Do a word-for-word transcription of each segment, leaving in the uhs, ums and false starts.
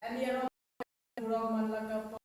Ïaroh burom man la ka por.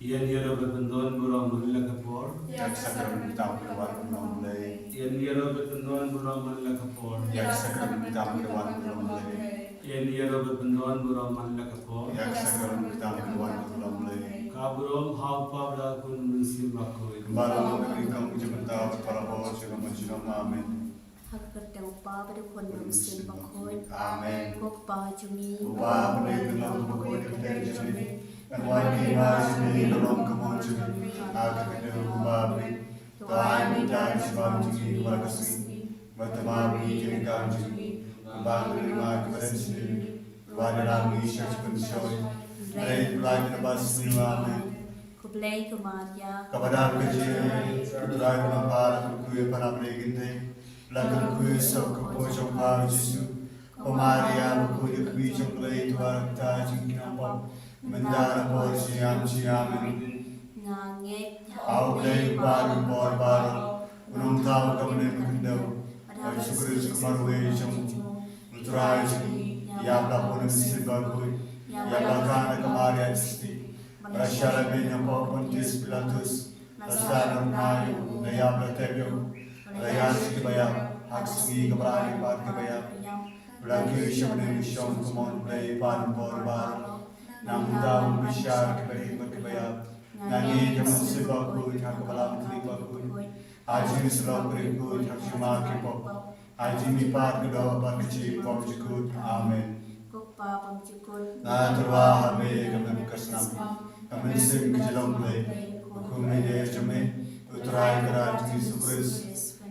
Ïa ngi ruh ba pyndonkam burom man la ka por. Ïa ka sakramen ka jingwan burom Blei. Ïa ngi ruh ba pyndonkam burom man la ka por. Ïa ka sakramen ka jingwan burom Blei. Ïa ngi ruh ba pyndonkam burom man la ka por. Ïa ka sakramen ka jingwan burom Blei. Ka burom ha u Kpa bad ha u Khun bad ha u Mynsiem Bakhuid. Kumba long ha ka ri ka jong u mynta bad parabor junom junom. Amen. Ha ka kyrteng u Kpa bad u Khun bad u Mynsiem Bakhuid. Amen. Ko Kpa jong ngi. Uba ha bneng, ka long ka bakhuid ka kyrteng jong me. Kan wan ka hima jong me, kan long ka mon jong me. Ha ka khyndew kumba ha bneng. To ai mynta ka jingbam jong ngi kaba la ka sngi. Bad to map ïa ki ryngkat jong ngi. Kumba ngi map ïa kiba don sha ngi. Wat ïalam ngi sha ka jingpynshoi. Hynrei pynlait na ka basniew. Amen. Khublei ko Maria. Kaba don ka jingïeit, U Trai u don bad phi, la kyrkhu ïa phi ha pdeng ki kynthei. La kyrkhu ïa u kpoh jong phi Jisu. Ko Maria bakhuid, ka kmie jong U Blei, to ïaroh ïa ngi ki nongpop, mynta bad ha ka por jong ka jingïap jong ngi. Amen. Nga ngeit ha U Blei Uba u don bad baroh, U Nongthaw uba ha bneng bad ha khyndew, bad ha U Jisu Khrist u marwei jong u, U Trai jong ngi, ïa phi la ka bun ka mynsiem bakhuid, ïa phi la ka kynthei ka Maria Theisotti. Bad la sah la beiñ ha u Pontius Pilatus, la sah na u bnai, la ïap la tep ïa u, la ïaid sha kiba ïap, ha ka sngi kaba ar ha ki bnai kiba ïap, la kiew sha bneng sha ka shong ka mon U Blei Uba don bad baroh. Nangta un bishar kiba rit bad kiba ïap. Nga ngeit ha u Mynsiem Bakhuid, ha ka Balang Katolik bakhuid, ha ka jingïasyllok bakhuid, ha ka jingmap ki pop, ha ka jingmihpat ka doh bad ka jingim kaba ym jukut. Amen. Ko Kpa bymjukut. Nga tyrwa ha me ïa ka mem ka snam, ka mynsiem ka jinglong Blei, u Khun Mynnor jong me, U Trai Kynrad jong ngi Jisu Khrist,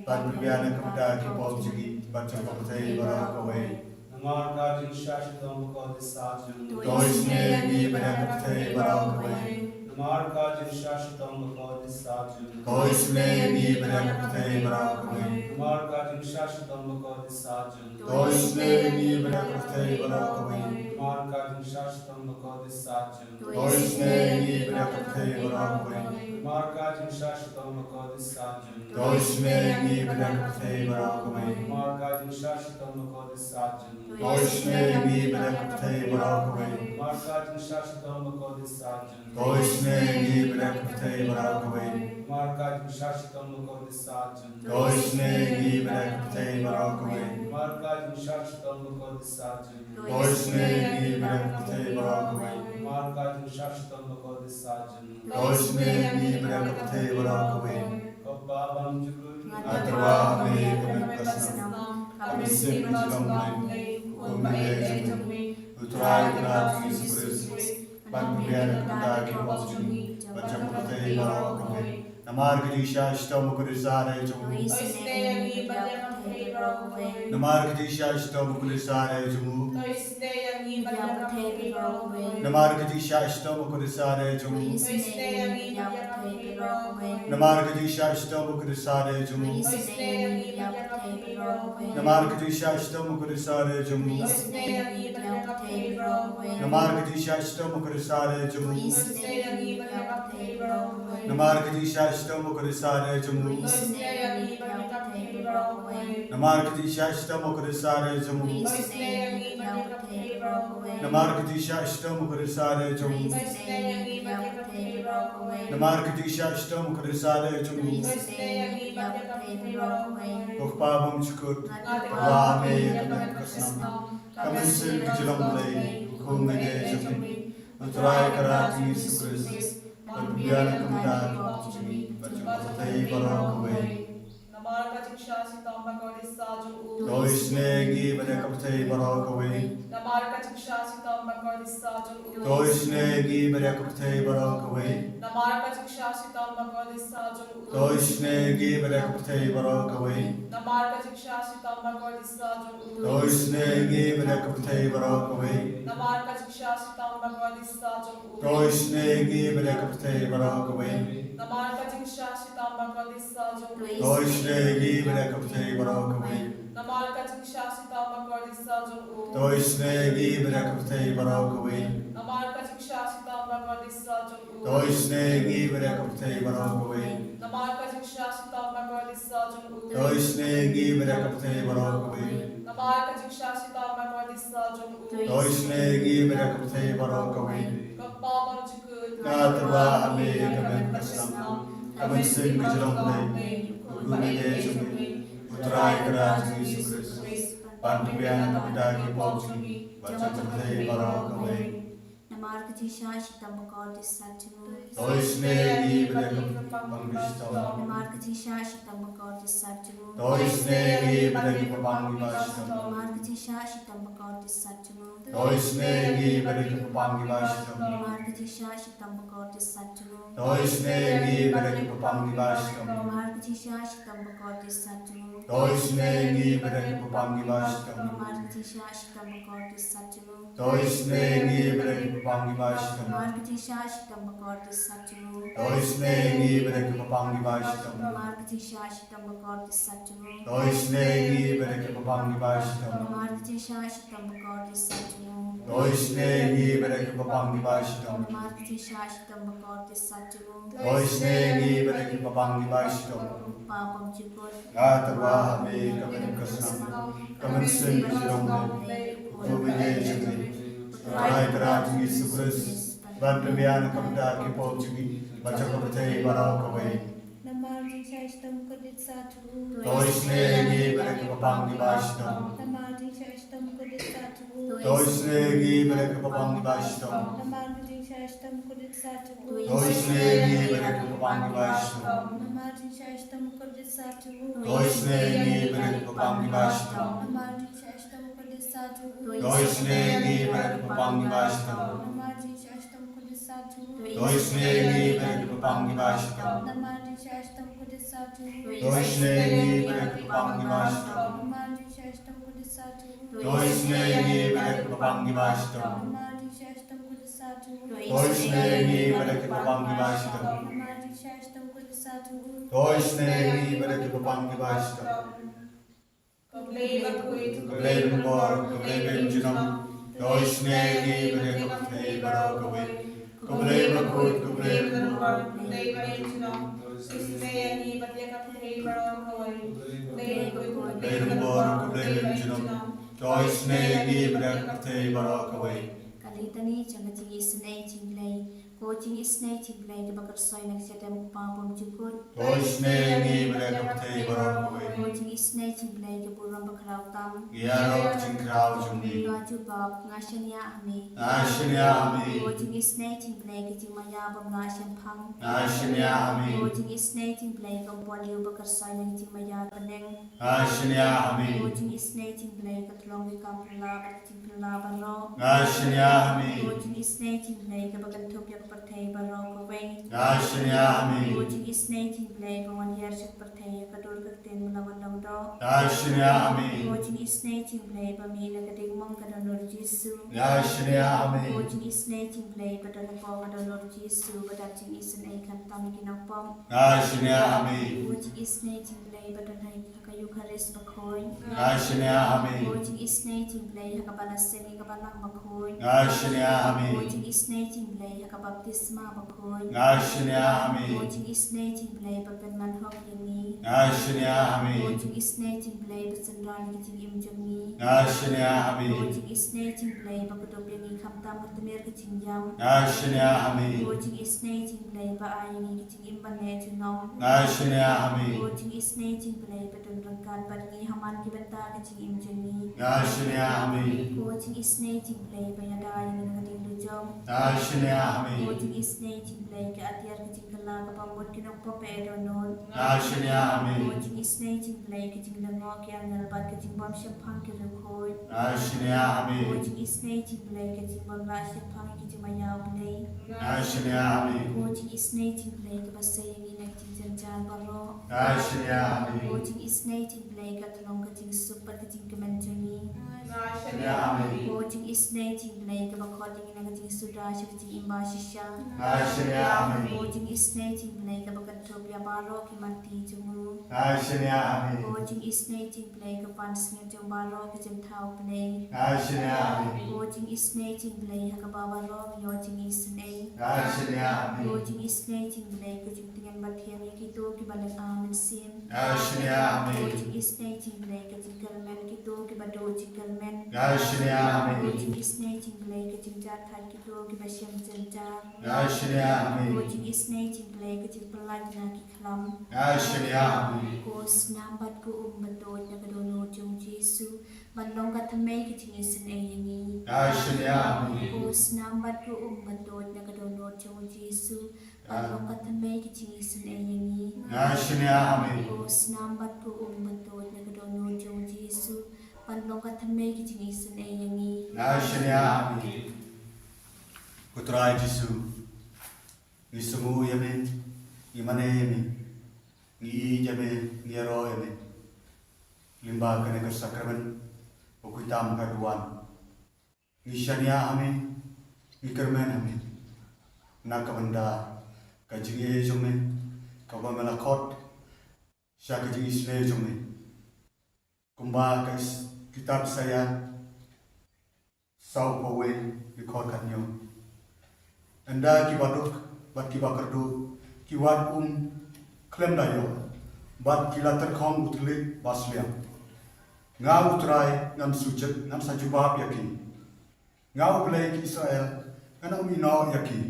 ban pynbiang na ka bynta ki pop jong ngi bad jong ka pyrthei baroh kawei. Namar ka jingshah shitom bakordit sah jong u, to isynei ïa ngi bad ïa ka pyrthei baroh kawei. Namar ka jingshah shitom bakordit sah jong u, to isynei ïa ngi bad ïa ka pyrthei baroh kawei. Namar ka jingshah shitom bakordit sah jong u, to isynei ïa ngi bad ïa ka pyrthei baroh kawei. Namar ka jingshah shitom bakordit sah jong u, to isynei ïa ngi bad ïa ka pyrthei baroh kawei. Namar ka jingshah shitom bakordit sah jong u, to isynei ïa ngi bad ïa ka pyrthei baroh kawei. Namar ka jingshah shitom bakordit sah jong u, to isynei ïa ngi bad ïa ka pyrthei baroh kawei. Namar ka jingshah shitom bakordit sah jong u, to isynei ïa ngi bad ïa ka pyrthei baroh kawei. Namar ka jingshah shitom bakordit sah jong u, to isynei ïa ngi bad ïa ka pyrthei baroh kawei. Namar ka jingshah shitom bakordit sah jong u, to isynei ïa ngi bad ïa ka pyrthei baroh kawei. Namar ka jingshah shitom bakordit sah jong u, to isynei ïa ngi bad ïa ka pyrthei baroh kawei. Ko Kpa bymjukut. Nga tyrwa ha me ïa ka mem ka snam, ka mynsiem ka jinglong Blei, u Khun Mynnor jong me, U Trai Kynrad jong ngi Jisu Khrist, ban pynbiang na ka bynta ki pop jong ngi bad jong ka pyrthei baroh kawei. Namar ka jingshah shitom bakordit sah jong u, to isynei ïa ngi bad ïa ka pyrthei baroh kawei. Namar ka jingshah shitom bakordit sah jong u, to isynei ïa ngi bad ïa ka pyrthei baroh kawei. Namar ka jingshah shitom bakordit sah jong u, to isynei ïa ngi bad ïa ka pyrthei baroh kawei. Namar ka jingshah shitom bakordit sah jong u, to isynei ïa ngi bad ïa ka pyrthei baroh kawei. Namar ka jingshah shitom bakordit sah jong u, to isynei ïa ngi bad ïa ka pyrthei baroh kawei. Namar ka jingshah shitom bakordit sah jong u, to isynei ïa ngi bad ïa ka pyrthei baroh kawei. Namar ka jingshah shitom bakordit sah jong u, to isynei ïa ngi bad ïa ka pyrthei baroh kawei. Namar ka jingshah shitom bakordit sah jong u, to isynei ïa ngi bad ïa ka pyrthei baroh kawei. Namar ka jingshah shitom bakordit sah jong u, to isynei ïa ngi bad ïa ka pyrthei baroh kawei. Namar ka jingshah shitom bakordit sah jong u, to isynei ïa ngi bad ïa ka pyrthei baroh kawei. Ko Kpa bymjukut. Nga tyrwa ha me ïa ka mem ka snam, ka mynsiem ka jinglong Blei, u Khun Mynnor jong me, U Trai Kynrad jong ngi Jisu Khrist, ban pynbiang na ka bynta ki pop jong ngi bad jong ka pyrthei baroh kawei. Namar Namar ka jingshah shitom ba kordit saw jong u. To isynei ïa ngi bad ïa ka pyrthei baroh kawei. Namar ka jingshah shitom ba kordit saw jong u. To isynei ïa ngi bad ïa ka pyrthei baroh kawei. Namar ka jingshah shitom ba kordit saw jong u. To isynei ïa ngi bad ïa ka pyrthei baroh kawei. Namar ka jingshah shitom ba kordit saw jong u. To isynei ïa ngi bad ïa ka pyrthei baroh kawei. Namar ka jingshah shitom ba kordit saw jong u. To isynei ïa ngi bad ïa ka pyrthei baroh kawei. Namar ka jingshah shitom ba kordit saw jong u. To isynei ïa ngi bad ïa ka pyrthei baroh kawei. Namar ka jingshah shitom ba kordit saw jong u. To isynei ïa ngi bad ïa ka pyrthei baroh kawei. Namar ka jingshah shitom ba kordit saw jong u. To isynei ïa ngi bad ïa ka pyrthei baroh kawei. Namar ka jingshah shitom ba kordit saw jong u. To isynei ïa ngi bad ïa ka pyrthei baroh kawei. Namar ka jingshah shitom ba kordit saw jong u. To isynei ïa ngi bad ïa ka pyrthei baroh kawei. Ko Pa bymjukut. Nga tyrwa ha me ïa ka mynsiem ka snam, ka mynsiem ka jrong Blei, u Kynrad jong ngi, U Trai Kynrad jong ngi Jisu Khrist, ban pynbiang na ka bynta ki pop jong ngi bad jong ka pyrthei baroh kawei. Namar ka jingshah shitom ba kordit saw jong u. To isynei ïa ngi bad ïa ki ba pang ki ba shitom. Namar ka jingshah shitom ba kordit saw jong u. To isynei ïa ngi bad ïa ki ba pang ki ba shitom. Namar ka jingshah shitom ba kordit saw jong u. To isynei ïa ngi bad ïa ki ba pang ki ba shitom. Namar ka jingshah shitom ba kordit saw jong u. To isynei ïa ngi bad ïa ki ba pang ki ba shitom. Namar ka jingshah shitom ba kordit saw jong u. To isynei ïa ngi bad ïa ki ba pang ki ba shitom. Namar ka jingshah shitom ba kordit saw jong u. To isynei ïa ngi bad ïa ki ba pang ki ba shitom. Namar ka jingshah shitom ba kordit saw jong u. To isynei ïa ngi bad ïa ki ba pang ki ba shitom. Namar ka jingshah shitom ba kordit saw jong u. To isynei ïa ngi bad ïa ki ba pang ki ba shitom. Namar ka jingshah shitom ba kordit saw jong u. To isynei ïa ngi bad ïa ki ba pang ki ba shitom. Namar ka jingshah shitom ba kordit saw jong u. To isynei ïa ngi bad ïa ki ba pang ki ba shitom. Pa bymjukut. Nga tyrwa ha me ïa ka mynsiem ka snam, ka mynsiem ka jrong Blei, u Kynrad jong ngi, U Trai Kynrad jong ngi Jisu Khrist, ban pynbiang na ka bynta ki pop jong ngi bad jong ka pyrthei baroh kawei. Namar jingshah shitom kordit saw jong u. To isynei ïa ngi bad ïa ki ba pang ki ba shitom. Namar jingshah shitom kordit saw jong u. To isynei ïa ngi bad ïa ki ba pang ki ba shitom. Namar jingshah shitom kordit saw jong u. To isynei ïa ngi bad ïa ki ba pang ki ba shitom. Namar jingshah shitom kordit saw jong u. To isynei ïa ngi bad ïa ki ba pang ki ba shitom. Namar jingshah shitom kordit saw jong u. To isynei ïa ngi bad ïa ki ba pang ki ba shitom. Namar jingshah shitom kordit saw jong u. To isynei ïa ngi bad ïa ki ba pang ki ba shitom. Namar jingshah shitom kordit saw jong u. To isynei ïa ngi bad ïa ki ba pang ki ba shitom. Namar jingshah shitom kordit saw jong u. To isynei ïa ngi bad ïa ki ba pang ki ba shitom. Namar jingshah shitom kordit saw jong u. To isynei ïa ngi bad ïa ki ba pang ki ba shitom. Namar jingshah shitom kordit saw jong u. To isynei ïa ngi bad ïa ki ba pang ki ba shitom. Ko Blei bakhuid, ko Blei banbor, ko Blei ba im junom, to isynei ïa ngi bad ïa ka pyrthei baroh kawei. Ko Blei bakhuid, ko Blei banbor, ko Blei ba im junom, to isynei ïa ngi bad ïa ka pyrthei baroh kawei. Ko Blei bakhuid, ko Blei banbor, ko Blei ba im junom, to isynei ïa ngi bad ïa ka pyrthei baroh kawei. Ka Litani jong ka jingisynei jong U Blei. Ko jingisynei jong U Blei kaba ka rysoi na ka jingim, ko Pa bymjukut, to isynei ïa ngi bad ïa ka pyrthei baroh kawei. Ko jingisynei jong U Blei ka burom bakhraw tam, ïaroh ka jingkhraw jong ngi. Nga jubab, nga shaniah ha me. Nga shaniah ha me. Ko jingisynei jong U Blei ka jingmaïa bym lah shemphang, nga shaniah ha me. Ko jingisynei jong U Blei ka umpohliew ba ka rysoi na ka jingmaïa bneng, nga shaniah ha me. Ko jingisynei jong U Blei ka tlong ki kam phylla bad ki jingphylla baroh, nga shaniah ha me. Ko jingisynei jong U Blei kaba kynthup ïa ka pyrthei baroh kawei, nga shaniah ha me. Ko jingisynei jong U Blei ba wan hiar sha ka pyrthei ïa ka dur ka ktien ba la wan long doh, nga shaniah ha me. Ko jingisynei jong U Blei ba mih na ka diengmong ka Dohnud Jisu, nga shaniah ha me. Ko jingisynei jong U Blei ba don hapoh ka Dohnud Jisu ba dap jingisynei khamtam ïa ki nongpop, nga shaniah ha me. Ko jingisynei jong U Blei ba don ha ka Eukharist bakhuid, nga shaniah ha me. Ko jingisynei jong U Blei ha kaba la seng ïa ka Balang bakhuid, nga shaniah ha me. Ko jingisynei jong U Blei ha ka baptisma bakhuid, nga shaniah ha me. Ko jingisynei jong U Blei ba pynman hok ïa ngi, nga shaniah ha me. Ko jingisynei jong U Blei ba synran ïa ka jingim jong ngi, nga shaniah ha me. Ko jingisynei jong U Blei ba kdup ïa ngi khamtam ka tmier ka jingïam, nga shaniah ha me. Ko jingisynei jong U Blei ba ai ïa ngi ka jingim ban ïa junom, nga shaniah ha me. Ko jingisynei jong U Blei ba don ryngkat bad ngi ha man ki bynta ka jingim jong ngi. Nga shaniah ha me. Ko jingisynei jong U Blei ba ïada ïa ngi na ka ding dujok. Nga shaniah ha me. Ko jingisynei jong U Blei ka atiar ka jingkylla kaba mut ki nongpop ba ïa dohnud. Nga shaniah ha me. Ko jingisynei jong U Blei ka jinglyngngoh ki angel bad ka jingbym shemphang ki riewkhuid. Nga shaniah ha me. Ko jingisynei jong U Blei ka jingbym lah shemphang ïa ki jingmaïa U Blei. Nga shaniah ha me. Ko jingisynei jong U Blei kaba sei ïa ngi na ki jingjynjar baroh. Nga shaniah ha me. Ko jingisynei jong U Blei ka tyllong ka jingsuk bad ka jingkmen jong ngi. Nga shaniah ha me. Ko jingisynei jong U Blei kaba khot ïa ngi na ka jingsuda sha ka jingim ba shisha. Nga shaniah ha me. Ko jingisynei jong U Blei kaba kynthup ïa baroh ki matti jong u. Nga shaniah ha me. Ko jingisynei jong U Blei ka pansngiat jong baroh ki jingthaw Blei. Nga shaniah ha me. Ko jingisynei jong U Blei ha kaba baroh ngi ïoh jingisynei. Nga shaniah ha me. Ko jingisynei jong U Blei ka jingtngen bathiang ïa kito kiba lynga mynsiem. Nga shaniah ha me. Ko jingisynei jong U Blei ka jingkyrmen kito kiba duh jingkyrmen. Nga shaniah ha me. Ko jingisynei jong U Blei ka jingjahthait kito kiba shem jynjar. Nga shaniah ha me. Ko jingisynei jong U Blei ka jingpyllait na ki khlam. Nga shaniah ha me. Ko snam bad ko um ba tuid na ka dohnud jong U Jisu ban long ka thymmei ka jingisynei ïa ngi. Nga shaniah ha me. Ko snam bad ko um ba tuid na ka dohnud jong U Jisu ban long ka thymmei ka jingisynei ïa ngi. Nga shaniah ha me. Ko snam bad ko um ba tuid na ka dohnud jong U Jisu ban long ka thymmei ka jingisynei ïa ngi. Nga shaniah ha me. Ko Trai Jisu, ngi sngewnguh ïa me, ngi mane ïa me, ngi ïeit ïa me, ngi ïaroh ïa me. Lyngba kane ka sakramen ba khuid tam ka duwan, ngi shaniah ha me, ngi kyrmen ha me na ka bynta ka jingïeit jong me kaba me la khot sha ka jingisynei jong me. Kumba ka is-, kitab Isaïah sawphew wei, dkhot khathynñiew. Ynda kiba duk bad kiba kyrduh ki wad um khlem da ïoh, bad ki la tyrkhong u thylliej ba sliang. Nga U Trai ngan sa ju-, ngan sa jubab ïa ki. Nga U Blei ki Israel ngan ym ïehnoh ïa ki.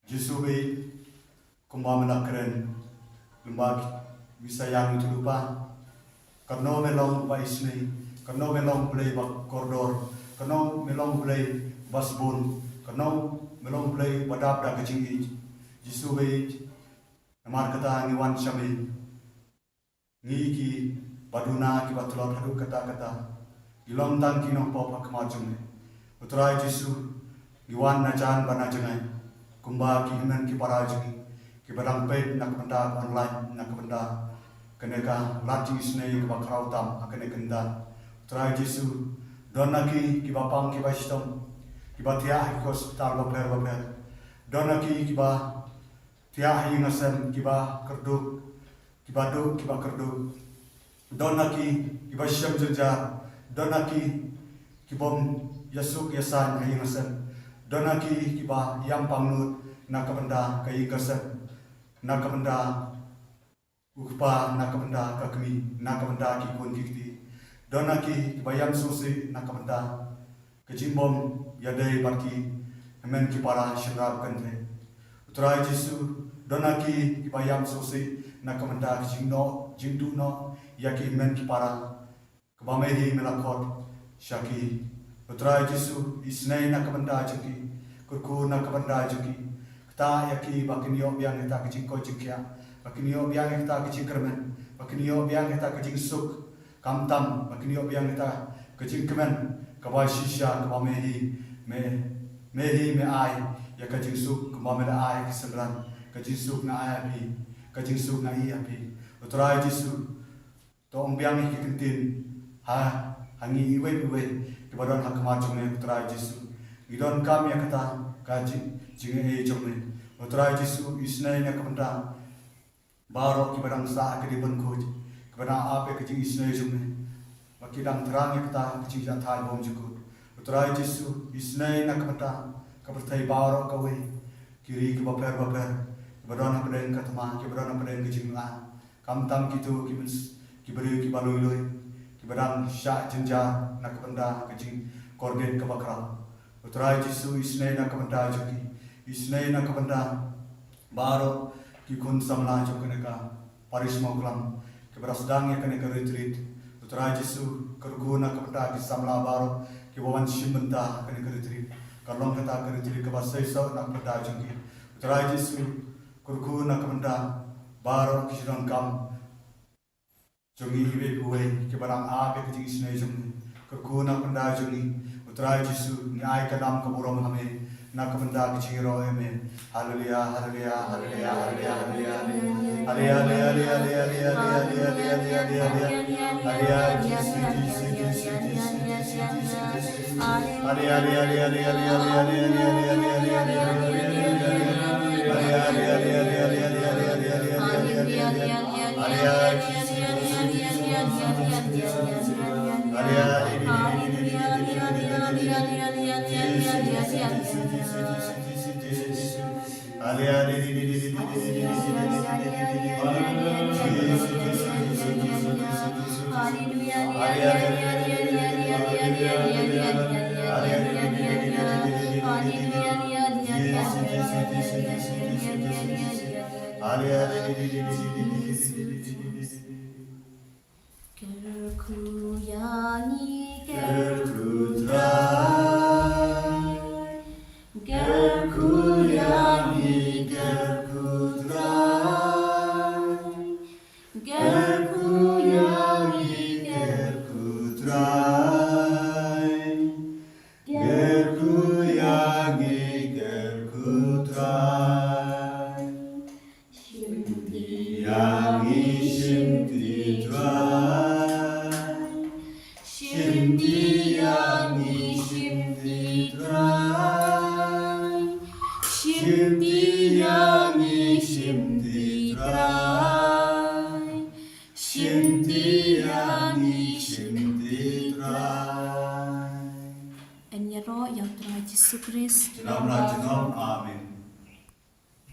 Jisu baieit, kumba me la kren lyngba ki, Isaïah ngi tip ruh ba katno me long ba isynei, katno me long Blei ba kordor, katno me long Blei ba sbun, katno me long Blei ba dap da ka jingïeit. Jisu baieit, namar kata ngi wan sha me. Ngi kiba duna kiba tlot haduh katta katta, ngi long tang ki nongpop ha khmat jong me. U Trai Jisu, ngi wan na jan bad na jngai, kumba ki hynmen ki para jong ngi kiba dang peit na ka bynta online, na ka bynta kane ka lad jingisynei kaba khraw tam ha kane ka bynta. U Trai Jisu, don na ki kiba pang kiba shitom, kiba thiah ha ki hospital bapher bapher. Don na ki kiba thiah ha ïing ha sem, kiba kyrduh, kiba duh, kiba kyrduh. Don na ki kiba shem jynjar, don na ki kibym ïasuk ïasain ha ïing ha sem. Don na ki kiba ïam pangnud na ka bynta ka ïing ka sem, na ka bynta u kpa, na ka bynta ka kmie, na ka bynta ki khun ki kti. Don na ki kiba ïam sngewsih na ka bynta ka jingbym ïadei bad ki hynmen ki para shynrang kynthei. U Trai Jisu, don na ki kiba ïam sngewsih na ka bynta ka jingnoh, jingduh noh ïa ki hynmen ki para kaba me hi me la khot sha ki. U Trai Jisu, isynei na ka bynta jong ki, kyrkhu na ka bynta jong ki. Ktah ïa ki ba kin ïoh biang ïa kata ka jingkoit jingkhiah, ba kin ïoh biang ïa kata ka jingkyrmen, ba kin ïoh biang ïa kata ka jingsuk. Khamtam ba kin ïoh biang ïa kata ka jingkmen kaba shisha kaba me hi, me, me hi me ai ïa ka jingsuk kumba me la ai ïa ki synran. Ka jingsuk nga ai ha phi, ka jingsuk nga ïeh ha phi. U Trai Jisu, to ong biang ïa ki ktien ha, ha ngi iwei pa iwei kiba don ha khmat jong me, U Trai Jisu. Ngi donkam ïa kata ka jing, jingaiei jong me. U Trai Jisu, isynei na ka bynta baroh kiba dang sah ha ka dei ban khuid, kiba dang ap ïa ka jingisynei jong me, ba ki dang thrang ïa kata ka jingïathait bymjukut. U Trai Jisu, isynei na ka bynta ka pyrthei baroh kawei, ki ri kiba pher bapher, kiba don hapdeng ka thma, kiba don hapdeng ka jingla. Khamtam kito ki mens-, ki briew kiba lui lui, kiba dang shah jynjar na ka bynta ka jingkordit kaba khraw. U Trai Jisu, isynei na ka bynta jong ki, isynei na ka bynta baroh ki khun samla jong kane ka Parish Mawklam, kiba la sdang ïa kane ka retreat. U Trai Jisu, kyrkhu na ka bynta ki samla baroh kiba wan shim bynta ha kane ka retreat. Ka long kata ka retreat kaba seisoh na ka bynta jong ki. U Trai Jisu, kyrkhu na ka bynta baroh ki jingdonkam jong ngi iwei pa iwei kiba nang ap ïa ka jingisynei jong ngi. Kyrkhu na ka bynta jong ngi. U Trai Jisu, ngi ai ka nam ka burom ha me na ka bynta ka jingïaroh ïa me. Haleluya, haleluya, haleluya, haleluya, haleluya. Haleluya, haleluya, haleluya. Haleluya, Jisu, Jisu, Jisu, Jisu, Jisu, Jisu. Haleluya, haleluya, haleluya. Kyrkhu ïa ngi, kyrkhu Trai. Kyrkhu ïa ngi, kyrkhu Trai. Kyrkhu ïa ngi, kyrkhu Trai. Kyrkhu ïa ngi, kyrkhu Trai. Shim ti ïa ngi, shim ti Trai. Shim ti ïa ngi, shim ti Trai. Shim ti ïa ngi, shim ti Trai. Shim ti ïa ngi, shim ti Trai. Yn ïaroh ïa u Trai Jisu Khrist. Junom la junom. Amen.